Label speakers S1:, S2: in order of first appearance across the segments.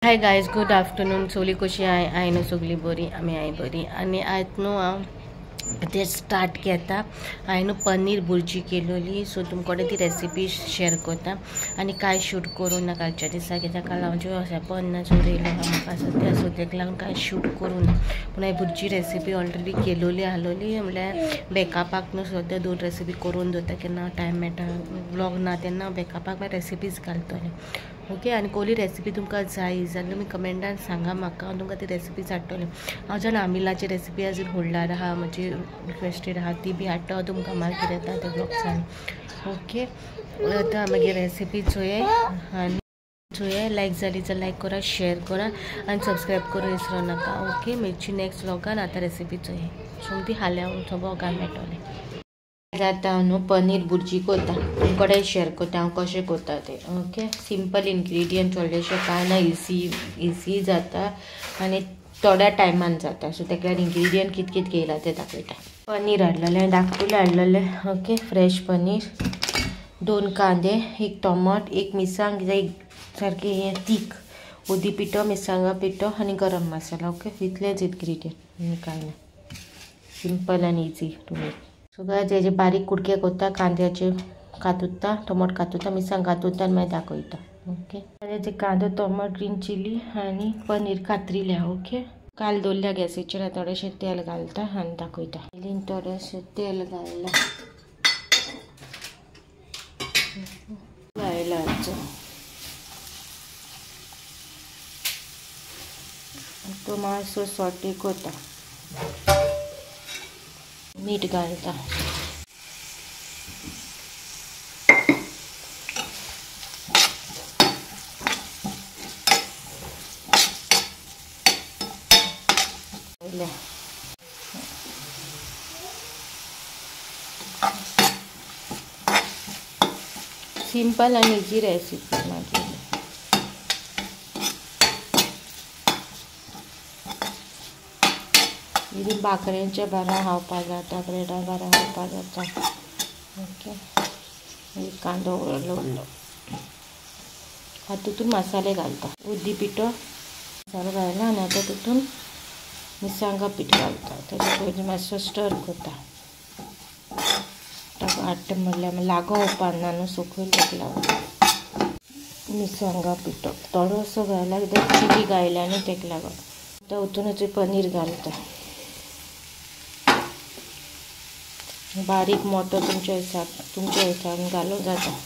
S1: Hi guys, good afternoon. सगळी कशी I I न्हू सगळी बरी, आमी I बरी। आनी आयज न्हू हांव ते स्टार्ट घेता। हांवें न्हू पनीर भुर्जी केलोली, सो तुमकडे ती रेसिपी शेअर करता। आनी कांय शूट करूं ना कालच्या दिसा, कित्याक काल हांव अशें ना जोर येयलो म्हाका सद्या, सो तेका लागून कांय शूट करूं ना। पूण हांवें भुर्जी रेसिपी ऑलरेडी केलोली आहलोली, म्हणल्यार बॅकअपाक न्हू सद्या दोन रेसिपी करून दवरता, केन्ना टायम मेळटा व्लॉग ना तेन्ना बॅकअपाक मागीर रेसिपीज घालतलें। ओके, आनी कोली रेसिपी तुमकां जाय जाल्यार तुमी कमेंटान सांगा म्हाका, हांव तुमकां ती रेसिपी हाडटलें। हांव जाणा आमिलाची रेसिपी अजून होल्डार आहा, म्हजी रिक्वेस्टेड आहा, ती बी हाडटा तुमकां मागीर येता त्या ब्लॉग्सान। ओके, आतां मागीर रेसिपी चोया आनी चोया। लायक जाली जाल्यार लायक करा, शेअर करा आनी सबस्क्रायब करूं विसरो नाका। ओके, मेळची नेक्स्ट व्लॉगान। आतां रेसिपी चोया, सोमती हाल्या व्लॉगान मेळटलें। आतां हांव न्हू पनीर भुर्जी करता, तुमकडे शेअर करता हांव कशें करता तें। ओके, सिंपल इन्ग्रिडियंट, व्हडलेशें कांय ना, इजी इजी जाता आनी थोड्या टायमान जाता। सो तेका लागून इन्ग्रिडियंट कित कित घेयला तें दाखयता। पनीर हाडलेलें, धाकटुलें हाडलेलें। ओके, फ्रेश पनीर, 2 कांदे, 1 टोमाट, 1 मिरसांग, एक सारकें हें तीख, उदी पिठो, मिरसांगा पिठो आनी गरम मसाला। ओके, इतलेच इन्ग्रिडियंट आनी कांय ना, सिंपल आनी इजी टू मेक। सो तेजे बारीक कुडके करता, कांद्याचे कातुता, टोमाट कातुता, मिरसांग कातुता आनी मागीर दाखयता। ओके, तेजे कांदो, टोमाट, ग्रीन चिली आनी पनीर कातरिल्या। ओके, काल दवरल्या गॅसीचेर, थोडेशें तेल घालता आनी दाखयता। पयलीं थोडेशें तेल घाललां, घायलां तो मातसो सॉटे करता, मीठ घालता। सिंपल आनी इजी रेसिपी मागीर। इवन भाकऱ्यांच्या बारा खावपा जाता, ब्रेडा बारा खावपा जाता। ओके, एक कांदो उरलो उरलो, आतां तितून मसाले घालता, उद्दी पिठो मसालो घायला आनी आतां तितून मिरसांगा पीठ घालता। तेजे पयलीं मातसो स्टर करता, हाडटा म्हणल्यार लागो वचपा ना न्हू, सकयल तेका लागून मिरसांगा पिठो थोडोसो घायला, कित्याक चिली घायल्या न्हू तेका लागून। आतां वतून पनीर घालता, बारीक मोटो तुमच्या हिसाब तुमच्या हिसाबान घालूं जाता।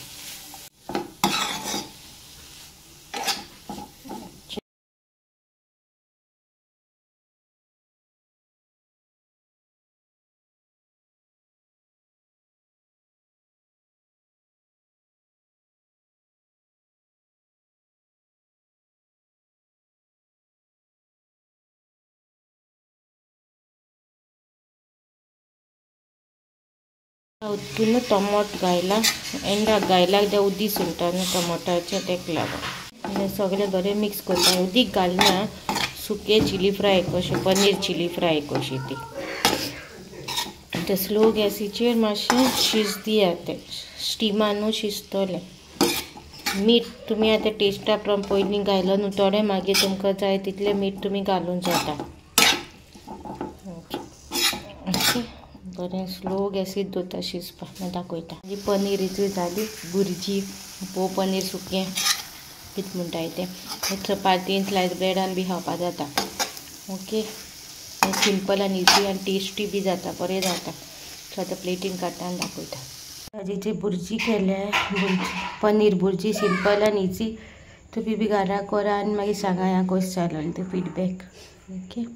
S1: वतून टोमाट घायला, एंडाक घायला, कित्याक उदीक सुट्टा न्हू टोमाटाचें, तेका लागून सगळें बरें मिक्स करता। उदीक घालना, सुके चिली फ्राय कशें, पनीर चिली फ्राय कशी ती। आतां स्लो गॅसीचेर मातशें शीज दियात, तें स्टिमान न्हू शिजतलें। मीठ तुमी आतां टेस्टा प्रमाण पयलीं घायलो न्हू थोडें, मागीर तुमकां जाय तितलें मीठ तुमी घालूंक जाता। ओके, बरें स्लो गॅसीर दवरता शिजपाक, मागीर दाखयता। मागीर पनीराची जाली भुर्जी, पो पनीर सुकें कितें म्हणटाय तें, चपातीन स्लायस ब्रेडान बी खावपा जाता। ओके, सिंपल आनी इजी आनी टेस्टी बी जाता, बरें जाता। सो आतां प्लेटीन काडटा आनी दाखयता। भाजयेची भुर्जी केल्या, भुर्जी पनीर भुर्जी सिंपल आनी इजी। तुमी बी घरा करा आनी मागीर सांगा कशें जालें तें फिडबॅक। ओके।